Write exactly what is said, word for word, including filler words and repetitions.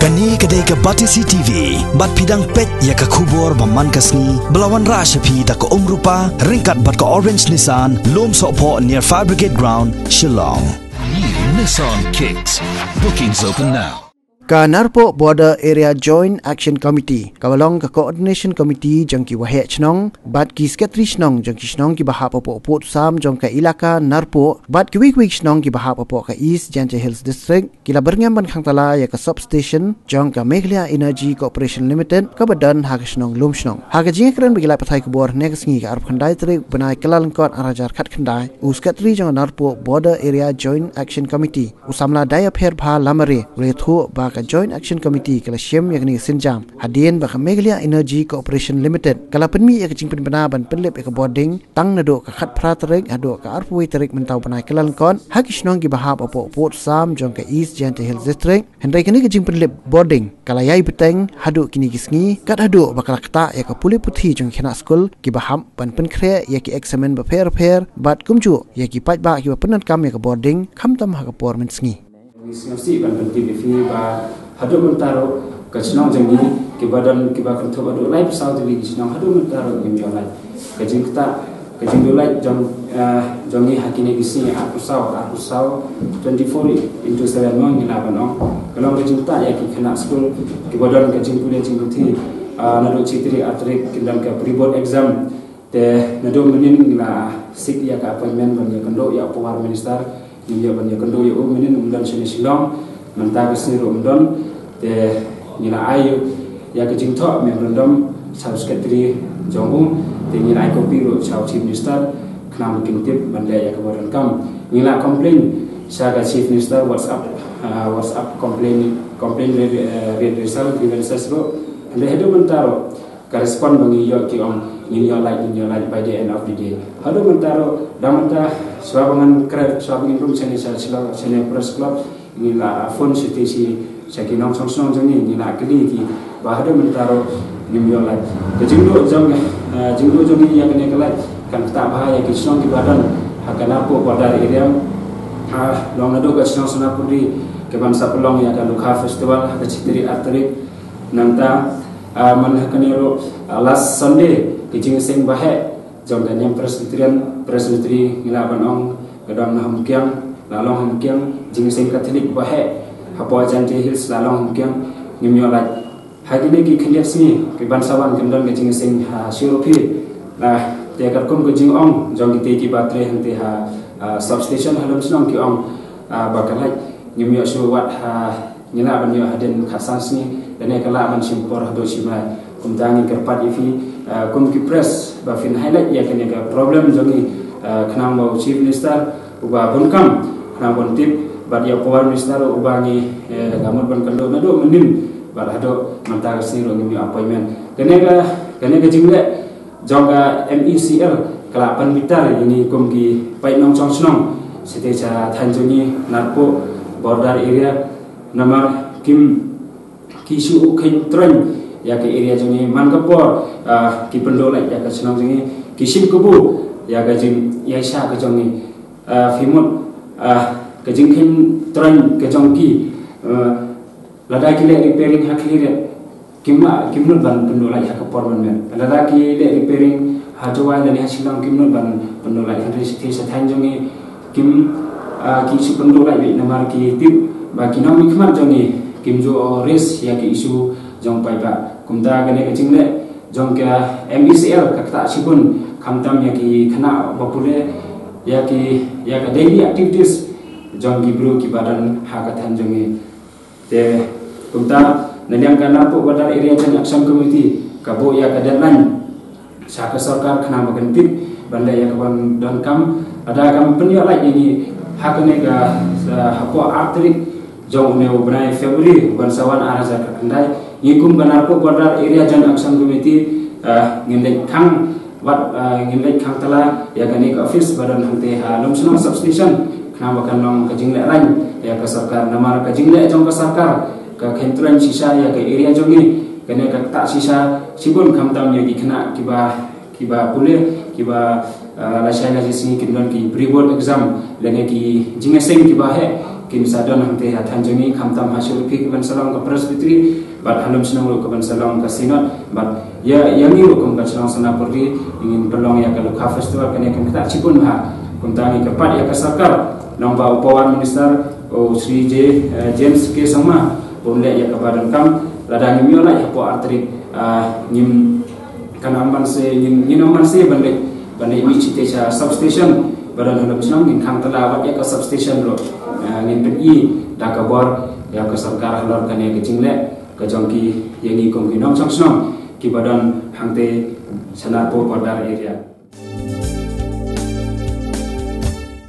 Kane ka dei ka Batesi T V, bad phi dang peit ïa ka khubor ba man ka sngi, ba la wanrah sha phi da ka Umrupa, ryngkat bad ka Orange Nissan, Lumsohphoh near Fire Brigade Ground, Shillong. New Nissan Kicks. Bookings open now. Ka Narpuh Border Area Joint Action Committee, kaba long ka Coordination Committee jong ki waheh chnong, bad ki secretary chnong jong ki chnong kiba hap hapoh pud sam jong ka ilaka Narpuh, bad kiwei kiwei ki chnong kiba hap hapoh ka East Jaintia Hills District, ki la byrngem ban khang tala ïa ka substation jong ka Meghalaya Energy Corporation Limited, kaba don ha ka shnong Lumshnong. Ha ka jingïakren bad ki lad pathai khubor hynne ka sngi, ka arphew khyndai tarik bnai Kyllalyngkot arhajar khatkhyndai, u secretary jong ka Narpuh Border Area Joint Action Committee, u samla Dayapher Bha Lamare, u la ïathuh ba ka Joint Action Committee ka la shim ïa kane ka sienjam hadien ba ka Meghalaya Energy Corporation Limited ka la pynmih ïa ka jingpynbna ban pynlip ïa ka bording tang naduh ka khatphra tarik haduh ka arphew wei tarik mynta u bnai Kyllalyngkot ha ki shnong kiba hap hapoh pud sam jong ka East Jaintia Hills District. Hynrei kane ka jingpynlip bording ka la ïai bteng haduh kine ki sngi, kat haduh ba ka la ktah ïa ka pule puthi jong ki khynnah skul kiba hap ban pynkhreh ïa ki eksamin bapher bapher, bad kumjuh ïa ki paidbah kiba pyndonkam ïa ka bording, khamtam ha ka por mynsngi. Ngi sngewsih ban pyntip ïa phi ba haduh mynta ruh ka shnong jong ngi, kiba don, kiba kynthup haduh laiphew saw tylli ki shnong, haduh mynta ruh ngim ïoh lait. Ka jingktah, ka jingduh lait jong, eh, jong ngi ha kine ki sngi arphew saw, arphew saw, twenty-four into seven mo ngi lah ban ong, ka long ka jingktah ïa ki khynnah skul kiba don ka jingpule jingputhi, ah, naduh shi tarik ar tarik kin don ka pre-board exam. Te naduh mynnin ngi la seek ïa ka appointment ban ïakynduh ïa u Power Minister, ngim ïoh ban ïakynduh ïa u mynnin, um don shane Shillong, mynta ka sngi ruh um don. Te ngi la ai ïa ka jingthoh memorandum sha u secretary jong u, te ngi la ai copy ruh sha u Chief Minister, khnang ba kin tip ban leh ïa kaba donkam. Ngi la complain sha ka Chief Minister WhatsApp, ah, WhatsApp complain, complain re-, eh, redressal grievances ruh. Hynrei haduh mynta ruh ka respond ba ngi ïoh ki ong ngin ïoh lait, ngin ïoh lait by the end of the day. Haduh mynta ruh, dang mynta, shuwa ba ngan kren, shuwa ba ngin rung shane sha, sha, shane Press Club, ngi la phone shatei shi sha ki nongshong shnong jong ngi, ngi la kylli ki ba haduh mynta ruh ngim ïoh lait. Ka jingduh jong, eh, jingduh jong ngi ïa kane ka lait kan ktah bha ïa ki shnong kiba don ha ka Narpuh border area. Ah, long naduh ka shnong Sonapuri kaban sa pynlong ïa ka Lukha Festival ha ka shi tarik ar tarik. Nangta, ah, man ha kane ruh, ah, last Sunday, ka jingïaseng baheh jong ka Niam Presbyterian, Presbytery ngi lah ban ong ka dang na Hamkiang, la long Hamkiang, jingïaseng Katholik baheh hapoh Jaintia Hills la long Hamkiang, ngim ïoh lait. Ha kine ki khyndiat sngi kiban sa wan kan don ka jingïaseng ha Shiruphi. Ah, te katkum ka jingong jong kitei kiba trei hangtei ha, ah, substation ha Lumshnong ki ong, ah, ba ka lait ngim ïoh shuh wat ha Ngi lah ban ïoh hadien khatsan sngi, lane ka lah ban shim por haduh shi bnai. Kumta ngi kyrpad ïa phi, eh, kum ki press, ba phin highlight ïa kane ka problem jong ngi, eh, khnang ba u Chief Minister uba bun kam, khnang ban tip, bad ïa u Power Minister uba ngi, eh, la mut ban kynduh naduh mynnin bad haduh mynta ka sngi ruh ngim ïoh appointment. Kane ka, kane ka jingleh jong ka M E C L ka la pynbitar ïa ngi kum ki paid nongshong shnong shatei sha thaiñ jong ngi Narpuh border area. Namar kim, ki shu kheiñ troiñ ïa ka area jong ngi man ka por, ah, ki pynduh lait ïa ka shnong jong ngi, ki shim kabu ïa ka jingïaishah ka jong ngi. Ah, phi mut, ah, ka jingkheiñ troiñ ka jong ki, ah, lada ki leh repairing ha Khliehriat, kim, kim nud ban pynduh lait ha ka por mynmiet. Lada ki leh repairing ha Jowai lane ha Shillong, kim nud ban pynduh lait, hynrei shatei sha thaiñ jong ngi kim, ah, ki shu pynduh lait beit namar ki tip ba ki nongmihkhmat jong ngi kim ju raise ïa ki issue jong paidbah. Kumta kane ka jingleh jong ka M E C L ka ktah shibun, khamtam ïa ki khynnah ba pule, ïa ki, ïa ka daily activities jong ki briew kiba don ha ka thaiñ jong ngi. Te kumta, na liang ka Narpuh Border Area Joint Action Committee ka buh ïa ka deadline sha ka sorkar khnang ba kan tip ban leh ïa kaban donkam. Lada kam pynïoh lait ïa ngi ha kane ka, ah, hapoh ar tarik jong une u bnai February uban sa wan ar hajar khatkhyndai, ngi kum ka Narpuh Border Area Joint Action Committee, ah, ngin leit khang wat, ah, ngin leit khang tala ïa kane ka office ba don hangtei ha Lumshnong Substation, khnang ba kan long ka jinglehraiñ ïa ka sorkar, namar ka jingleh jong ka sorkar ka kheiñ troiñ shisha ïa ka area jong ngi, kane ka ktah shisha shibun, khamtam ïa ki khynnah kiba, kiba pule, kiba, ah, lashai lashisngi kin don ki pre-board exam lane ki jingïaseng kiba heh Kin sa don hangte ha thaiñ jong ngi, khamtam ha Shillong ki ban sa long ka Presbytery, bad ha Lumshnong ruh ka ban sa long ka Synod, bad ïa, ïa ngi ruh kum ka shnong Sonapyrdi, ngin pynlong ïa ka Lukha Festival. Kane kan ktah shibun bha, kumta ngi kyrpad ïa ka sorkar, lyngba u Power Minister, u Shri J, eh, James K Sangma, ban leh ïa kaba donkam, lada ngim ïoh lait hapoh ar tarik, ah, ngim kan ym banse, ngin, ngin ym banse ban leit, ban leit mih shatei sha substation ba don ha Lumshnong. Ngin khang tala wat ïa ka substation ruh. Ah, ngin pyni da ka bor ïa ka sorkar halor kane ka jingleh ka jong ki ïa ngi kum ki nongshong shnong kiba don hangtei sha Narpuh border area.